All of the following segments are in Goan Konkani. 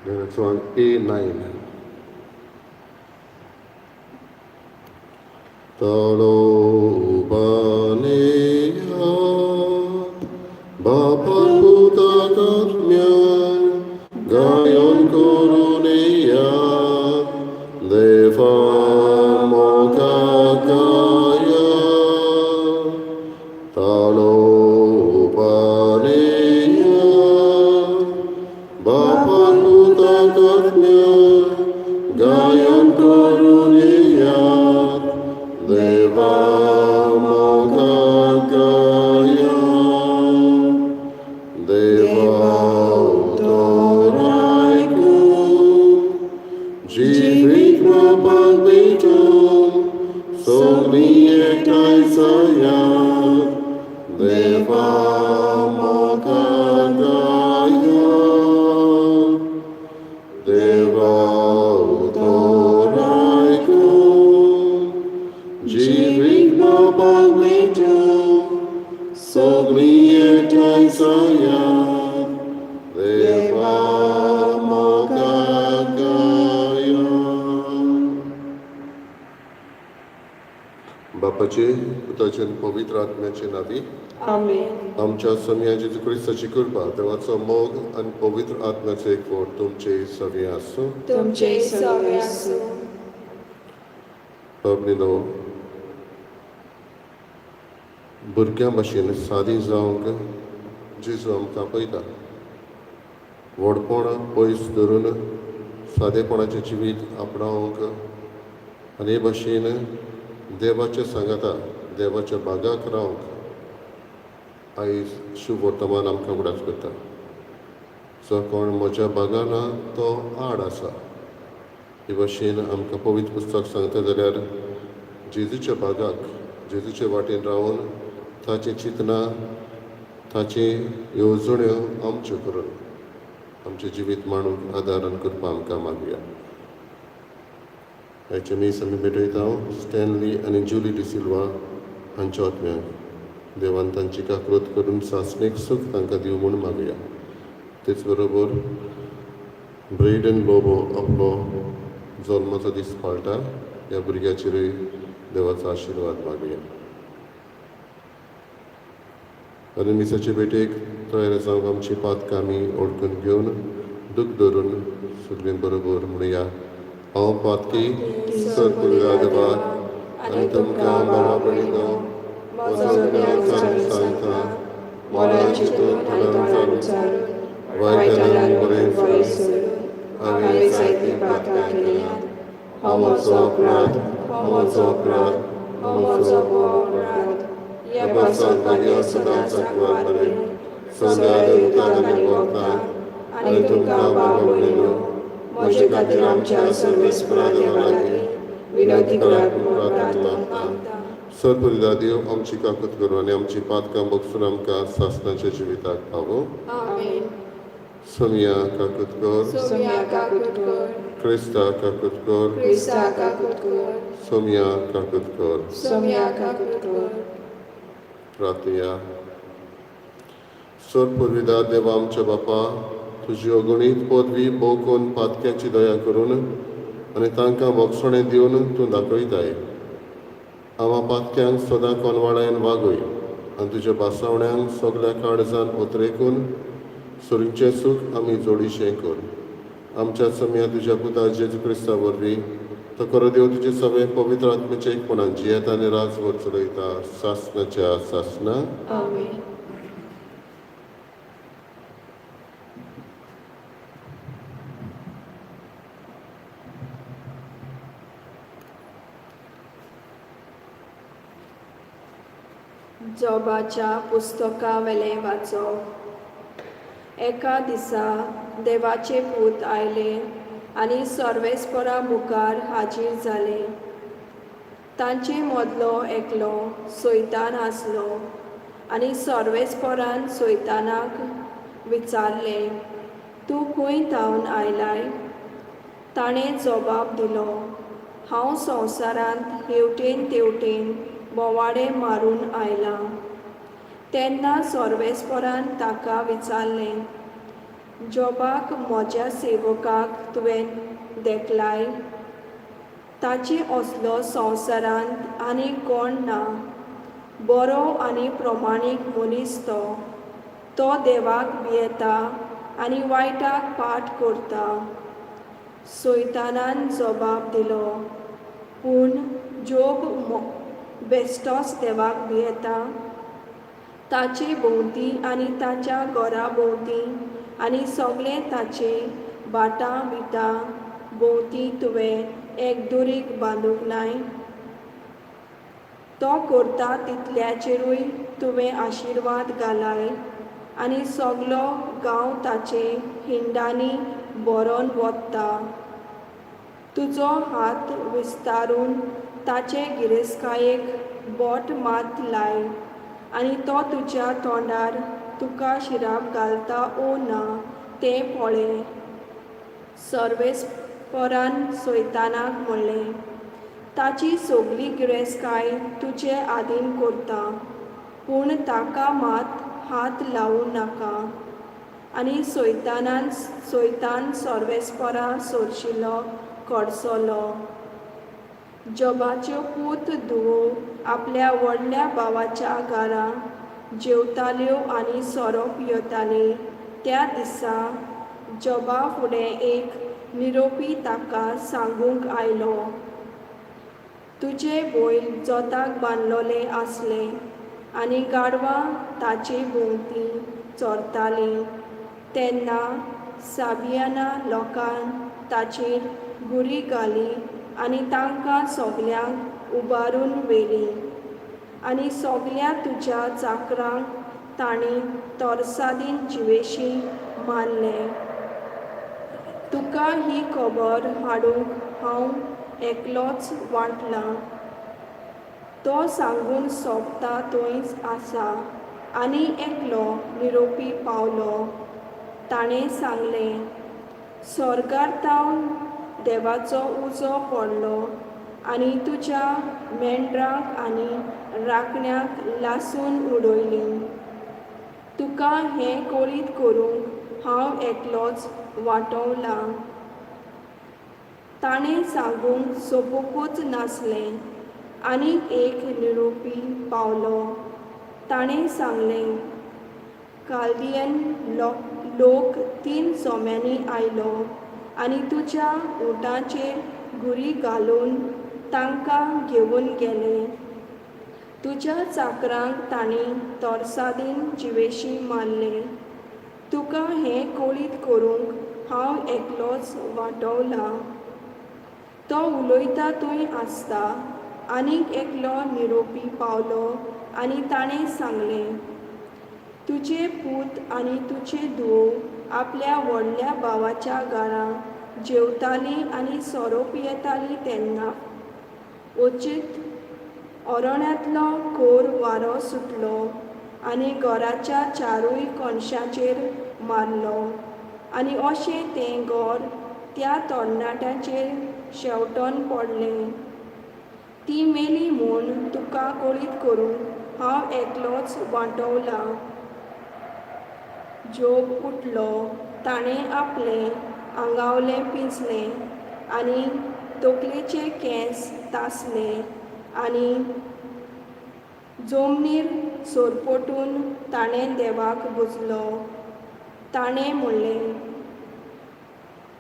The next one, A9. Talobanea, Bapakutakatmyan, Gayon Koronia, Deva Mokakaya, Talobanea, Bapakutakatmyan, Gayon Koronia, Deva Mokakaya, Deva Utoraiku, Jivit Mapagbitum, Sogni Ektaisaya, Deva Mokakaya, Deva Utoraiku, Jivit Mapagbitum, Sogni Ektaisaya, Deva Mokakaya. बापाचे, पुताचे आनी पवित्र आत्म्याचे नांवी. आमेन. आमच्या सोमया जेजू क्रिस्ताची कृपा, देवाचो मोग आनी पवित्र आत्म्याचो एकवट तुमचे सगळे आसूं. तुमचे सगळे आसूं. बाबनीनो, भुरग्यां भाशेन सादी जावंक जेजू आमकां आपयता. व्हडपण पयस धरून सादेपणाचें जिवीत आपणावंक आनी हे भाशेन देवाच्या सांगाता देवाच्या बागाक रावंक आयज शुभ वर्तमान आमकां उगडास करता. जो कोण म्हज्या बागाना तो आड आसा, हे भाशेन आमकां पवित्र पुस्तक सांगता. जाल्यार जेजूच्या बागाक, जेजूचे वाटेन रावन ताचीं चिंतनां, ताची येवजण्यो आमच्यो करून आमचें जिवीत मांडूंक आदार आनी कृपा आमकां मागया. आयचें मीस आमी भेटयता स्टॅनली आनी जुली डिसिल्वा हांच्या आत्म्याक. देवान तांची काकृत करून सासणीक सूख तांकां दिवं म्हूण मागया. तेच बरोबर ब्रेडन लोबो आपलो जल्माचो दीस पाळटा, ह्या भुरग्याचेरूय देवाचो आशिर्वाद मागया. आनी मिसाचे भेटेक तयार जावंक आमची पातकां आमी ओळखून घेवन दूख धरून सगळीं बरोबर म्हणया: हांव पातकी, सर पुरया देवाक आनी तुमकां भावा भयणीनो म्हजो गुन्यांव सांगता. मनान चिंतून, तोंडान चालून, वायटान बरें सोडून हांवें जायतीं पातकां केल्यांत. हो म्हजो अपराध, हो म्हजो अपराध, हो म्हजो भोव अपराध. ह्या पासत भाग्य सदांच कुवार बरें सगळ्या देवतांक आनी भक्तांक आनी तुमकां भाव भयणीनो म्हजे खातीर आमच्या सर्वेस्परा देवा लागीं विनवती करात म्हूण प्रार्थना मागता. सर पुरिदा देव आमची काकूत करूं आनी आमची पातकां बगसून आमकां सासणाच्या जिविताक पावो. आमेन. सोमिया काकूत कर. सोमिया काकूत कर. क्रिस्ता काकूत कर. क्रिस्ता काकूत कर. सोमिया काकूत कर. सोमिया काकूत कर. प्रार्थया. सर पुर्विदा देवा आमच्या बापा, तुजी अगणीत पदवी भोगून पातक्याची दया करून आनी तांकां भोगसणें दिवन तूं दाखयताय. आमा पातक्यांक सदां कोनवाळायन वागय आनी तुज्या भासावण्यांक सगल्या काळजान ओतरेकून सुरीचें सूख आमी जोडीशें कर. आमच्या सम्या तुज्या पुता जेजू क्रिस्ता वरवीं, तो खरो देव तुजे सगळे पवित्र आत्म्याचे एकपणान जियेता आनी राजभर चलयता सासनाच्या सासना. आमेन. जोबाच्या पुस्तका वेलें वाचप. एका दिसा देवाचे पूत आयले आनी सर्वेस्परा मुखार हाजीर जाले. तांचे मदलो एकलो सैतान आसलो आनी सर्वेस्परान सैतानाक विचारलें, तूं खंय थावन आयलाय? ताणें जबाब दिलो, हांव संवसारांत हेवटेन तेवटेन बोवाडे मारून आयलां. तेन्ना सर्वेस्परान ताका विचारलें, जोबाक म्हज्या सेवकाक तुवें देखलाय? ताचे असलो संवसारांत आनी कोण ना. बरो आनी प्रमाणीक मनीस तो. तो देवाक भियेता आनी वायटाक पाठ करता. सैतानान जबाब दिलो, पूण जोब बेश्टोच देवाक भियेता. ताचे भोंवती आनी ताच्या घरा भोंवती आनी सगळें ताचे भाटां बिटां भोंवती तुवें एक दुरीग बांदूंक नाय? तो करता तितल्याचेरूय तुवें आशिर्वाद घालाय आनी सगलो गांव ताचे हिंडांनी भरोन वता. तुजो हात विस्तारून ताचे गिरेस्तकायेक बोट मात लाय आनी तो तुज्या तोंडार तुका शिराप घालता ओ ना तें पळय. सर्वेस्परान सैतानाक म्हणलें, ताची सगली गिरेस्तकाय तुजे आदीन करता, पूण ताका मात हात लावूं नाका. आनी सैतानान सैतान सर्वेस्परा सरशिलो कडसलो. जोबाच्यो पूत धुवो आपल्या व्हडल्या भावाच्या घरा जेवताल्यो आनी सोरो पियेताली. त्या दिसा जोबा फुडें एक निरोपी ताका सांगूंक आयलो, तुजे बैल जोताक बांदलोले आसले आनी गाडवां ताचे भोंवती चरतालीं तेन्ना साबियाना लोकान ताचेर घुरी घाली आनी तांकां सगल्यांक उबारून व्हेलीं आनी सगल्या तुज्या चाकरांक तांणी तरसादीन जिवेशी मारलें. तुका ही खबर हाडूंक हांव एकलोच वांटलां. तो सांगून सोंपता थंयच आसा आनी एकलो निरोपी पावलो. ताणें सांगलें, स्वर्गार थावन देवाचो उजो पडलो आनी तुज्या मेंढरांक आनी राखण्यांक लासून उडयलीं. तुका हें कळीत करूंक हांव एकलोच वाटवलां. ताणें सांगूंक सोंपूंकच नासलें आनीक एक निरोपी पावलो. ताणें सांगलें, काल्दियन लोक 3 जोम्यांनी आयलो आनी तुज्या उंटाचेर घुरी घालून तांकां घेवन गेले. तुज्या चाकरांक तांणी तरसादीन जिवेशी मारले. तुका हें कळीत करूंक हांव एकलोच वाटवलां. तो उलयता थंय आसता आनीक एकलो निरोपी पावलो आनी ताणें सांगलें, तुजे पूत आनी तुजे धुवो आपल्या व्हडल्या भावाच्या घरा जेवतालीं आनी सोरो पियेतालीं तेन्ना अचीत अरण्यांतलो कोर वारो सुटलो आनी घराच्या चारूय कोनशांचेर मारलो आनी अशें तें घर त्या तरणाट्यांचेर शेंवटून पडलें. ती मेली म्हूण तुका कळीत करूंक हांव एकलोच वाटवलां. जोब उठलो, ताणें आपलें आंगावलें पिंजलें आनी तकलेचे केंस तासले आनी जमनीर सरपटून ताणें देवाक भुजलो. ताणें म्हणलें,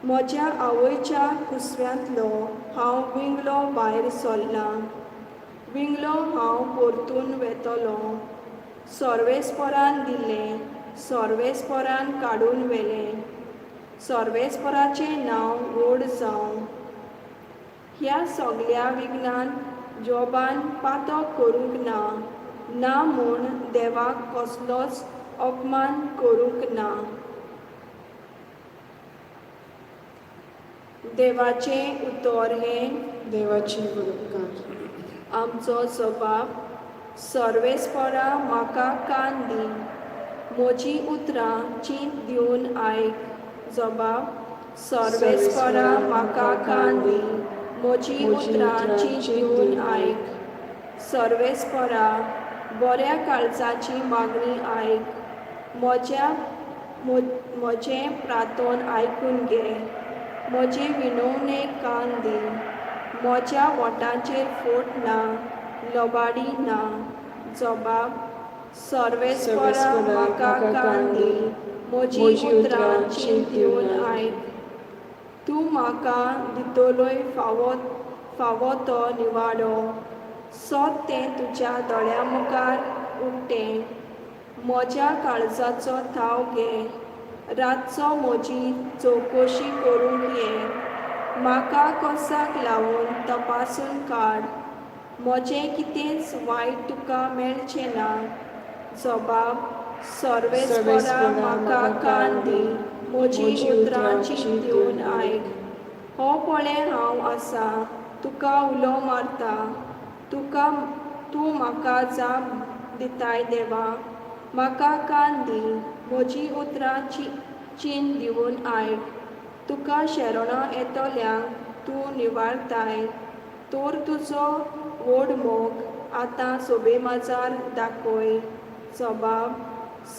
म्हज्या आवयच्या कुसव्यांतलो हांव विंगलो भायर सरलां. विंगलो हांव परतून वेतलो. सर्वेस्परान दिलें, सर्वेस्परान काडून व्हेलें. सर्वेस्पराचें नांव व्हड जावं. ह्या सगल्या विघ्नान जोबान पातक करूंक ना, ना म्हूण देवाक कसलोच अपमान करूंक ना. देवाचें उतर हें देवाचे उपकार. आमचो जबाब, सर्वेस्परा म्हाका कान दी, म्हजीं उतरां चींत दिवन आयक. जबाब, सर्वेस्परा म्हाका कान दी, म्हजीं उतरां चींत दिवन आयक. सर्वेस्परा, बऱ्या काळजाची मागणी आयक, म्हज्या म्हजें प्रार्थन आयकून घे, म्हजे विनवणेक कान दी. म्हज्या वोटांचेर फोट ना, लबाडी ना. जबाब सर्वेस्परा म्हाका कान दी, म्हजी उतरां चींत दिवन आयक. तूं म्हाका दितलोय फावो फावो तो निवाडो, सत तें तुज्या दोळ्यां मुखार उकतें. म्हज्या काळजाचो थाव घे, रातचो म्हजी चवकशी करूंक ये. म्हाका कोसाक लावन तपासून काड, म्हजें कितेंच वायट तुका मेळचें ना. जबाब सर्वेस्परा म्हाका कान दी, म्हजी उतरां चींत दिवन आयक. हो पळय हांव आसा, तुका उलो मारता, तुका तूं म्हाका जाप दिताय. देवा म्हाका कान दी, म्हजी उतरां चीन दिवन आयक. तुका शरणां येतल्यांक तूं निवारताय, तर तुजो व्हड मोग आतां सोबेमाजार दाखय. जबाब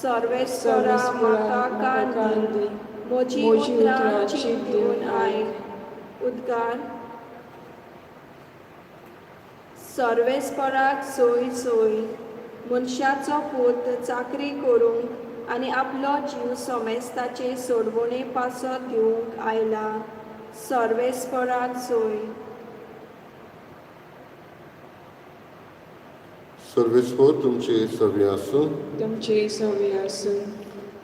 सर्वेस्परा म्हाका कान दी, म्हजी उतरां चींत दिवन आयक. उद्गार. सर्वेस्पराक सोय सोय. मनशाचो पूत चाकरी करूंक आनी आपलो जीव समेस्ताचे सोडवणे पासत दिवंक आयला. सर्वेस्पराक सोय. सर्वेस्पर तुमचे सगळें आसूं. तुमचे सवी आसूं.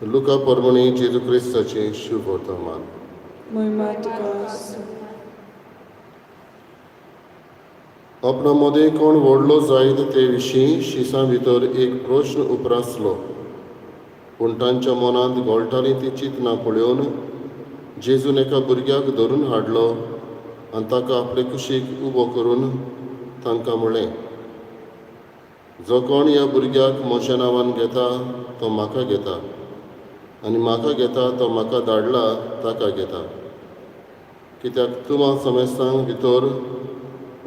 लुका परमणी जेजू क्रिस्ताचें शुभ वर्तमान. महिमा तुका आसूं. आपणा मदें कोण व्हडलो जायत ते विशीं शिसां भितर एक प्रश्न उप्रासलो. पूण तांच्या मनांत घोळटालीं तीं चिंतनां पळोवन जेजून एका भुरग्याक धरून हाडलो आनी ताका आपले कुशीक उबो करून तांकां म्हळें, जो कोण ह्या भुरग्याक म्हज्या नांवान घेता तो म्हाका घेता, आनी म्हाका घेता तो म्हाका धाडला ताका घेता. कित्याक तुमा समेस्तांक भितर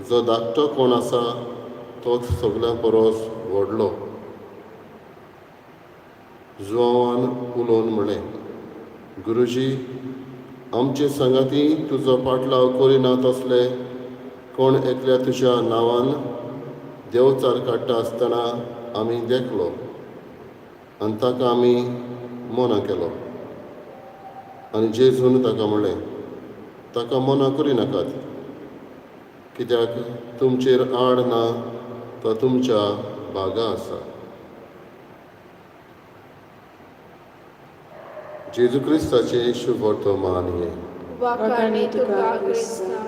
जो धाकटो कोण आसा तोच सगल्यां परस व्हडलो. जुआंवान उलोवन म्हळें, गुरुजी, आमचे सांगाती तुजो पाटलाव करिना तसले कोण एकल्या तुज्या नांवान देवचार काडटा आसतना आमी देखलो आनी ताका आमी मना केलो. आनी जेजून ताका म्हळें, ताका मना करिनाकात, कित्याक तुमचेर आड ना तो तुमच्या भागा आसा. जेजू क्रिस्ताचें शुभ वर्तमान हें. वाखाणे तुका क्रिस्ता.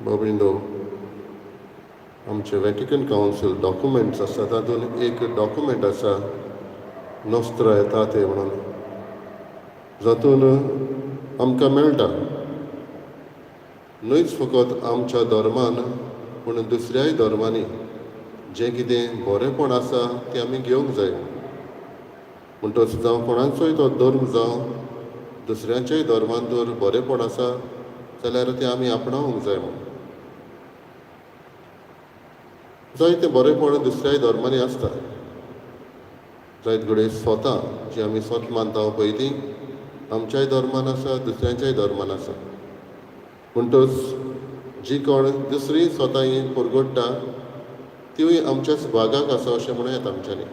बाबरिंदो, आमचे वॅटिकन कावन्सील डॉक्युमेंट्स आसा तातूंत एक डॉक्युमेंट आसा नोस्त्रा एताते म्हणून, जातून आमकां मेळटा न्हयच फकत आमच्या धर्मान पूण दुसऱ्याय धर्मांनी जें कितें बरेंपण आसा तें आमी घेवंक जाय. म्हणटच जावं कोणाचोय तो धर्म जावं, दुसऱ्यांच्याय धर्मान जर बरेंपण आसा जाल्यार तें आमी आपणावंक जाय. म्हूण जायतें बरेंपण दुसऱ्याय धर्मांनी आसता. जायत घडये स्वता जी आमी स्वत मानता पळय ती आमच्याय धर्मान आसा, दुसऱ्यांच्याय धर्मान आसा. म्हणटच जी कोण दुसरी स्वता ही परगट्टा तिवूय आमच्याच भागाक आसा अशें म्हणूं येता आमच्यांनी,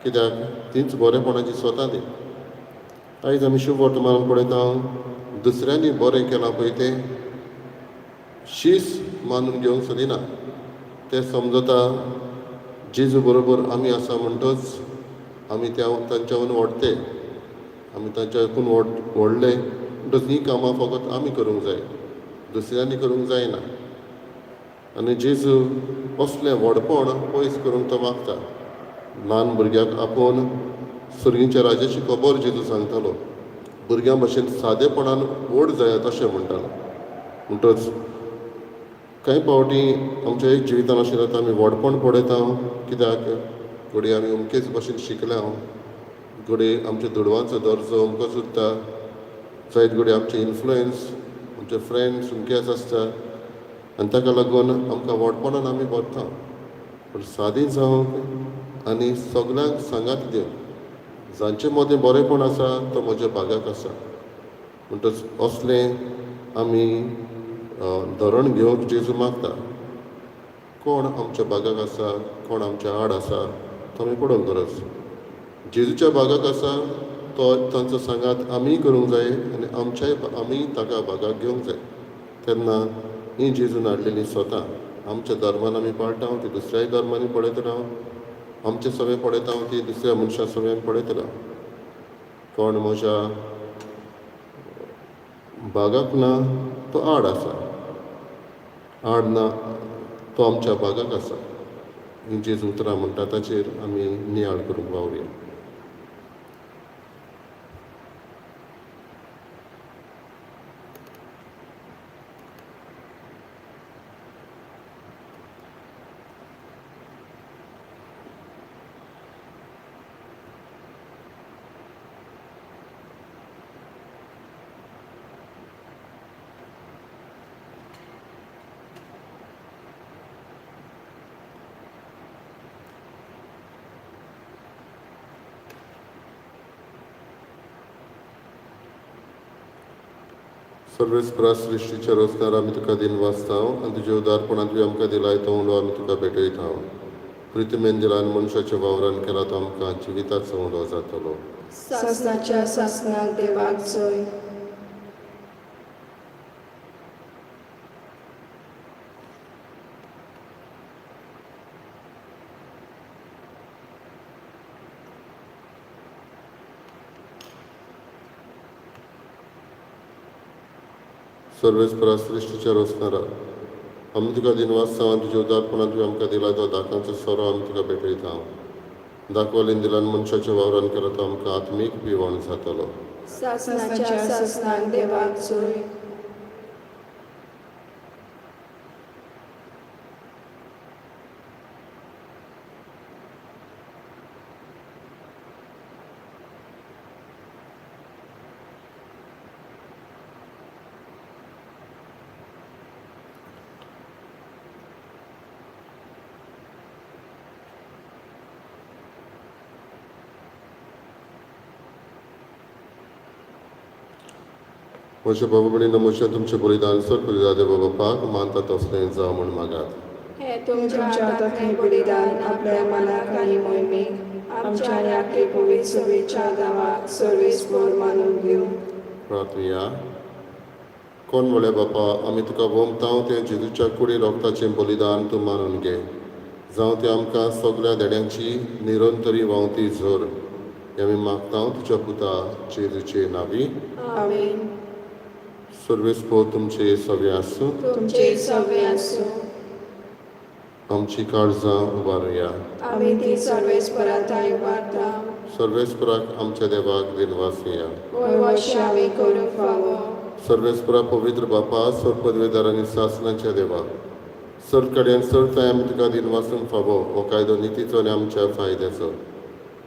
कित्याक तींच बरेंपणाची स्वता ती. आयज आमी शुभ वर्तमान पळयता, दुसऱ्यांनी बरें केलां पळय तें शीस मानून घेवंक सोदिना. ते समजता जेजू बरोबर आमी आसा म्हणटच आमी त्या तांच्याहून व्हडते, आमी तांच्याकून व्हडले, म्हणटच हीं कामां फकत आमी करूंक जाय, दुसऱ्यांनी करूंक जायना. आनी जेजू असलें व्हडपण पयस करूंक तो मागता. ल्हान भुरग्याक आपोवन सर्गीच्या राजाची खबर जेजू सांगतालो. भुरग्यां भशेन सादेपणान व्हड जायात अशें म्हणटालो. म्हणटच कांय फावटी आमच्या एक जिवितान अशें जाता, आमी व्हडपण पळयता, कित्याक घडये आमी अमकेच भशेन शिकल्या, घडये आमच्या दुडवांचो दर्जो अमकोच उरता, जायत घडये आमचे इन्फ्लुयन्स, आमचे फ्रेंड्स अमकेच आसता. आनी ताका लागून आमकां व्हडपणान आमी भरता, पूण सादी जावंक आनी सगल्यांक सांगात दिवंक, जांचे मदें बरेंपण आसा तो म्हज्या भागाक आसा. म्हणटच असलें आमी धोरण घेवंक जेजू मागता. कोण आमच्या भागाक आसा, कोण आमच्या आड आसा तो आमी पळोवंक गरज. जेजूच्या भागाक आसा तो तांचो सांगात आमीय करूंक जाय आनी आमच्याय आमी ताका भागाक घेवंक जाय. तेन्ना ही जेजून हाडलेली स्वता आमच्या धर्मान आमी पाळटा ती दुसऱ्याय धर्मांनी पळयतलो, आमचे सगळें पळयता ती दुसऱ्या मनशा सगळ्यांक पळयतलो. कोण म्हज्या भागाक ना तो आड आसा, आड ना तो आमच्या भागाक आसा. ही जेजू उतरां म्हणटा ताचेर आमी नियाळ करूंक वावुरया. सर्वेस्परा सृश्टीच्या रोसणार आमी तुका दिन वाचता आनी तुज्या उदारपणान तुवें आमकां दिलाय तो उलो आमी तुका भेटयता. प्रितमेन दिला आनी मनशाच्या वावरान केला तो आमकां जिविताचो उलो जातलो. सासणाच्या सासणाक देवाक जय. सर्वेस्परा सृश्टीच्या रोसणारा आमी तुका दिन वाचता आनी तुज्या उदारपणान तुवें आमकां दिला तो दाकांचो सोरो आमी तुका भेटयता. दाखवालीन दिला आनी मनशाच्या वावरान केला तो आमकां आत्मीक पिवण जातलो. सासणाच्या सासणाक देवाक जय. म्हज्या बाबा भयणीनो, म्हज्या तुमचें बलिदान सर देव बापाक मानता तसलें जावं म्हूण मागात. हे तुमच्या हातांतलें बलिदान आपल्या मनाक आनी मोहिमेक आमच्या आनी आपले पवित्र सभेच्या गांवाक सर्वेस्पर मानून घेवं. प्रार्थया. कोण म्हळ्या बापा, आमी तुका वोमता तें जेजूच्या कुडी रोगताचें बलिदान तूं मानून घे, जावं तें आमकां सगल्या देण्यांची निरंतरी व्हांवती झर. हें आमी मागता तुज्या पुता जेजूचे नांवी. आमेन. सर्वेस्पर तुमचे सगळे आसूं. तुमचे सगळे आसूं. आमची काळजां उबारुया. आमी ती सर्वेस्परा थंय उबारता. सर्वेस्पराक आमच्या देवाक दिनवासया. वयवशी आमी करूंक फावो. सर्वेस्परा पवित्र बापा, सर पदवेदार आनी सासणाच्या देवा, सर कडेन सर थंय आमी तुका दिनवासूंक फावो. हो कायदो नितीचो आनी आमच्या फायद्याचो.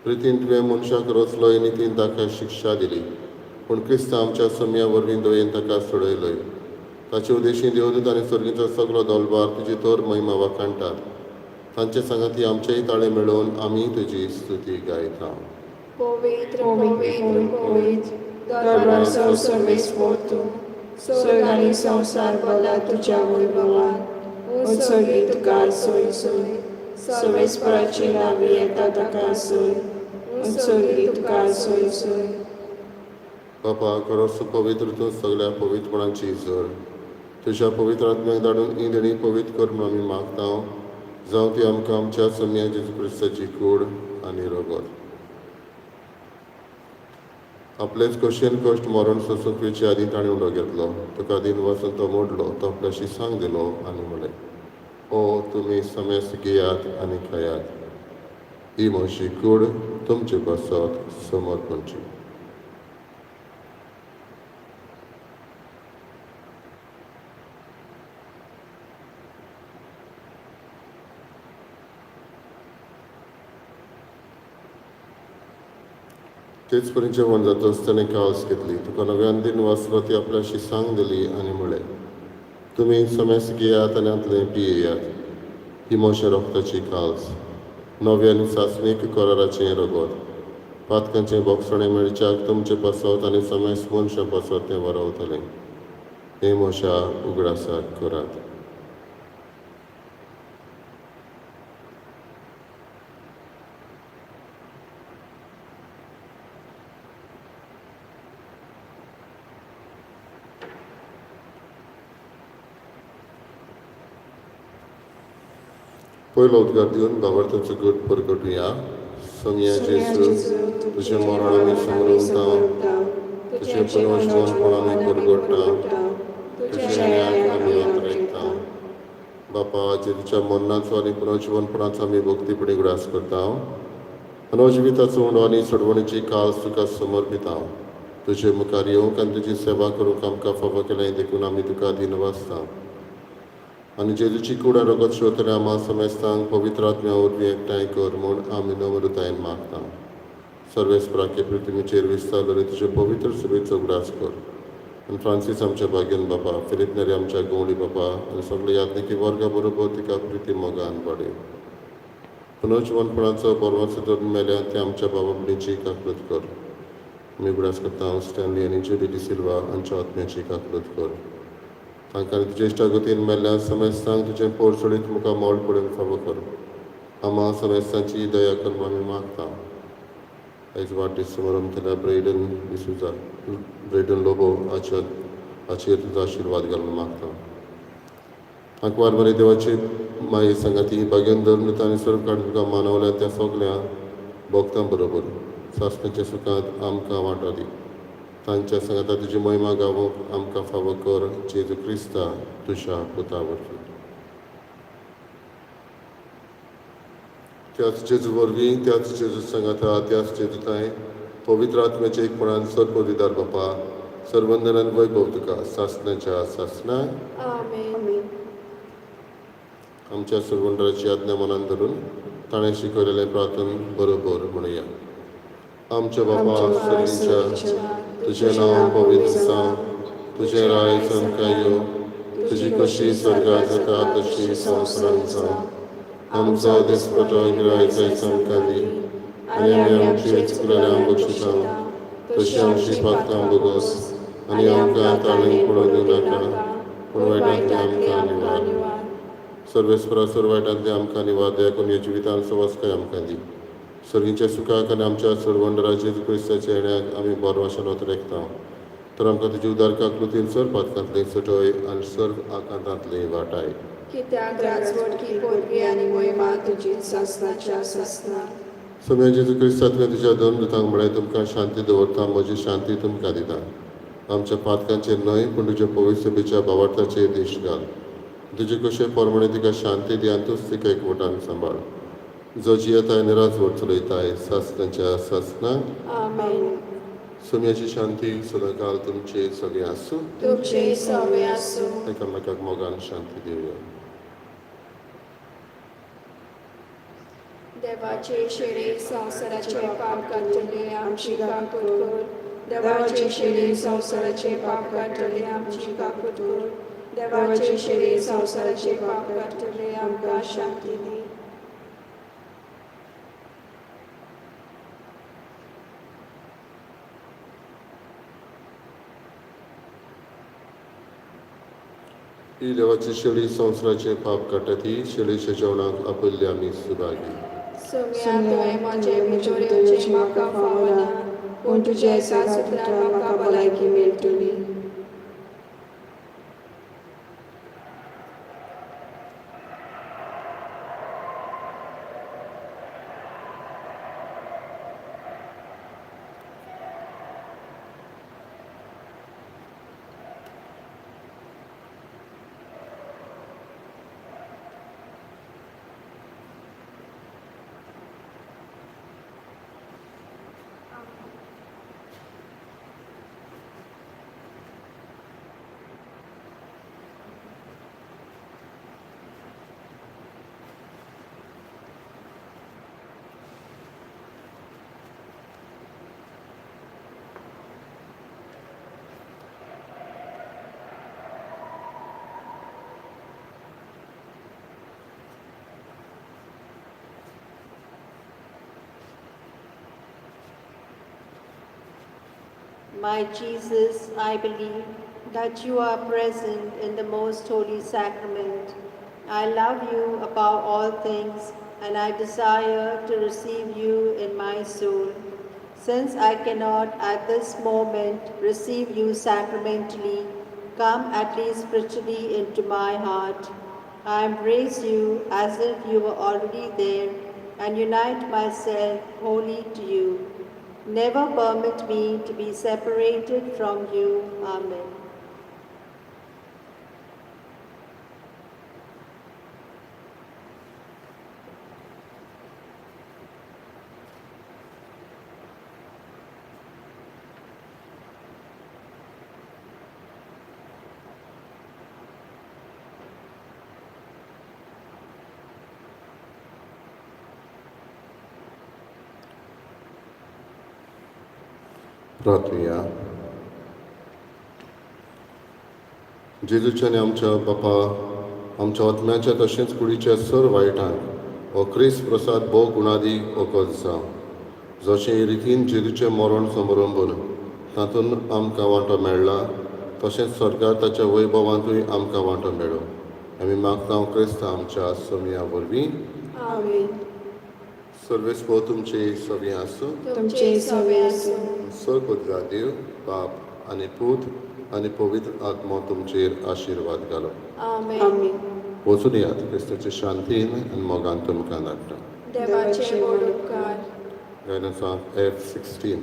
प्रितीन तुवें मनशाक रचलोय, नितीन ताका शिक्षा दिली, पूण क्रिस्त आमच्या सम्या वरवीं दयेन ताका सोडयलोय. ताचे उदेशी देवदूत आनी स्वर्गीचो सगलो दोलबार तुजी तोर महिमा वाखाणटात. तांचे सांगाती आमचेय ताळे मेळोवन आमी तुजी स्तुती गायता. पवित्र पवित्र पवित्र दरबारचो सर्वेस्पर तूं, स्वर्ग आनी संवसार भरला तुज्या वैभवान. उत्सर्गी तुका सोय सोय, सर्वेस्पराची नावी येता ताका सोय. उत्सर्गी तुका सोय सोय. बापा, खरोच पवित्र तूं सगल्या पवित्रपणाची झर. तुज्या पवित्र आत्म्याक धाडून ही देणी पवित्र कर म्हूण आमी मागता, जावं ती आमकां आमच्या सम्या जेजू क्रिस्ताची कूड आनी रगत. आपलेच कशेन कश्ट मरण सोंसूंक वेचे आदीं ताणें उलो घेतलो, तुका दिन वचून तो मोडलो, तो आपल्याशी सांग दिलो आनी म्हणलें, ओ तुमी समेस्त घेयात आनी खायात, ही म्हजी कूड तुमचे पासत समर्पणची. तेच परी जेवण जाता आसतना कावस घेतली, तुका नव्यान दिन वाचलो, ती आपल्याशी सांग दिली आनी म्हणलें, तुमी समेस्त घेयात आनी हांतलें पियेयात. ही म्हज्या रोगताची काल्स, नव्या आनी सासणीक कराराचें रगत. पातकांचें बोगसणें मेळच्याक तुमचे पासत आनी समेस्त मनशां पासत तें वरवतलें. हें म्हज्या उगडासाक करात. पयलो उद्गार दिवन भावार्थाचो गट परगटुया. सोमया जेजू, तुजें मरण आमी समरवता, तुजें पुनर्जीवनपण आमी परगट्टा, तुज्या न्यायाक आमी अंतरेकता. बापा, जेजूच्या मरणाचो आनी पुनर्जीवनपणाचो आमी भक्तीपणी उगडास करता. नवजिविताचो उंडो आनी सोडवणीची काल्स तुका समर्पिता. तुजे मुखार येवंक आनी तुजी सेवा करूंक आमकां फावो केलें देखून आमी तुका दिनवासता. आनी जेजूची कूड आनी रगत शिंवतल्या आमा समेस्तांक पवित्र आत्म्या वरवीं एकठांय कर म्हूण आमी नम्रतायेन मागता. सर्वेस्पराके पृथ्वीचेर विस्तारलेले तुजे पवित्र सभेचो उगडास कर. आनी फ्रांसीस आमच्या भाग्यान बापा, फिलीप नेरी आमच्या गवळी बापा आनी सगळे याज्ञिकी वर्गा बरोबर तिका प्रिती मोगान वाडय. पुनर्जिवनपणाचो बरवाचो धरून मेल्या ते आमच्या बाबा भयणीची काकळूत कर. आमी उगडास करता स्टॅनली आनी जुली डिसिल्वा हांच्या आत्म्याची काकळूत कर. तांकां तुजे इश्टागतीन मेल्ल्या समेस्तांक तुजें पोर सोडीत मुखार मोल पडून फावो कर. आमा समेस्तांची दया कर म्हूण आमी मागता. आयज वाडदीस समारंभ ब्रेडन डिसुजा, ब्रेडन लोबो हाचेर तुजो आशिर्वाद घालून मागता. आंकवार मरे देवाची माये सांगाती भाग्यान धरून आनी सर्व काडून तुका मानवल्या त्या सगल्या भक्तां बरोबर सासणाच्या सुखांत आमकां वांटो दी. तांच्या सांगाता तुजी महिमा गावोवंक आमकां फावो कर, जेजू क्रिस्ता तुज्या पुता वरवीं. त्याच जेजू वरवीं, त्याच जेजू सांगाता, त्याच जेजू पवित्र आत्म्याच्या एकपणान सर्व बापा, सर्वंदनान वैभव तुका सासणाच्या सासणा. आमेन. आमच्या सर्वंडराची आज्ञा मनान धरून ताणें शिकयलेलें प्रार्थन बरोबर म्हणुया. आमच्या बापा सर्वींच्या, तुजें नांव पवित्र जावं, तुजें राय आमकां येवं, तुजी कशी स्वर्गात जाता तशी संवसारांत जावं. आमचो दिसपटो गिराय जायच आमकां दी आनी आमी आमची चुकलेल्यांक बक्षिता तशी आमची पातकां भोगोस आनी आमकां ताळींक पडोवन दिवं नाका, पूण वायटांतली आमकां निवार. सर्वेस्परा सर्व वायटांतली आमकां निवार दया करून ह्या जिवितान सवासकाय आमकां दी. सर्गीच्या सुखाक आनी आमच्या सर्वंडरा जेजू क्रिस्ताच्या येण्याक आमी बरो आशान रेखता. तर आमकां तुजी उदार काकृतीन सर्व पातकांतले सुटय आनी सर्व आकांतांतले वाटाय. कित्याक राजवटकी पदवी आनी महिमा तुजी सासणाच्या सासणा. सोम्या जेजू क्रिस्तांतल्या तुज्या दोन दुतांक म्हळें, तुमकां शांती दवरता, म्हजी शांती तुमकां दिता. आमच्या पातकांचेर न्हय पूण तुज्या पवित्र सभेच्या भावार्थाचेर दिश्ट घाल. तुजे कशे प्रमाणे तिका शांती दी आनी तूच तिका एकवटान सांबाळ. जो जियेताय आनी राजवट चलयताय सासणाच्या सासणा. आमेन. सोम्याची शांती सदांकाल तुमचे सगळे आसूं. तुमचे सवे आसूं. एकामेकाक मोगान शांती दिवया. देवाचे शेरे संवसाराचे पाप काडटले आमची काकूत कर. देवाचे शेरे संवसाराचे पाप काडटले आमची काकूत कर. देवाचे शेरे संवसाराचे पाप काडटले आमकां शांती दी. ही देवाची शेळी संवसाराचे पाप काडटा ती शेळीच्या जेवणाक आपयल्ली आमी सुभागी. सोम्या, तुवें म्हजे भितर येवचें म्हाका फावना, पूण तुज्या एका सुत्रान म्हाका भलायकी मेळटली. My Jesus, I believe that you are present in the most holy sacrament. I love you above all things, and I desire to receive you in my soul. Since I cannot at this moment receive you sacramentally, come at least spiritually into my heart. I embrace you as if you were already there and unite myself wholly to you. Never permit me to be separated from you. Amen. प्रार्थुया. जेजूच्या आनी आमच्या बापा, आमच्या आत्म्याच्या तशेंच कुडीच्या सर वायटांक हो क्रिस्त प्रसाद भोव गुणादी वखद जावं. जशें हे रितीन जेजूचें मरण समारंभून तातूंत आमकां वांटो मेळ्ळा, तशेंच स्वर्गार ताच्या वैभवांतूय आमकां वांटो मेळो. आमी मागता क्रिस्त आमच्या सोमया वरवीं. आमेन. सर्वेस्पो तुमचे सवी आसूं. तुमचे सवे आसूं. सर्व देव बाप आनी पूत आनी पवित्र आत्मो तुमचेर आशिर्वाद घालो. आमेन. आमेन. वचून येयात क्रिस्ताचे शांतीन आनी मोगान तुमकां धाडटा. देवाचे व्हड उपकार. Guidance of F16.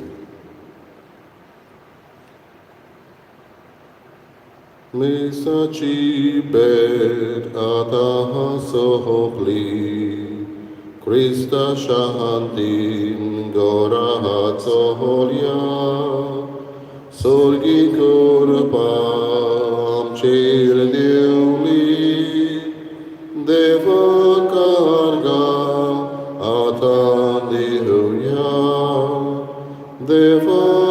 मिसाची भेट आतां सोंपली, क्रिस्ता शांतीन घरा चोलया, सोर्गी कृपा आमचेर देवली, देवा कारगा आतां दिवया, देवा.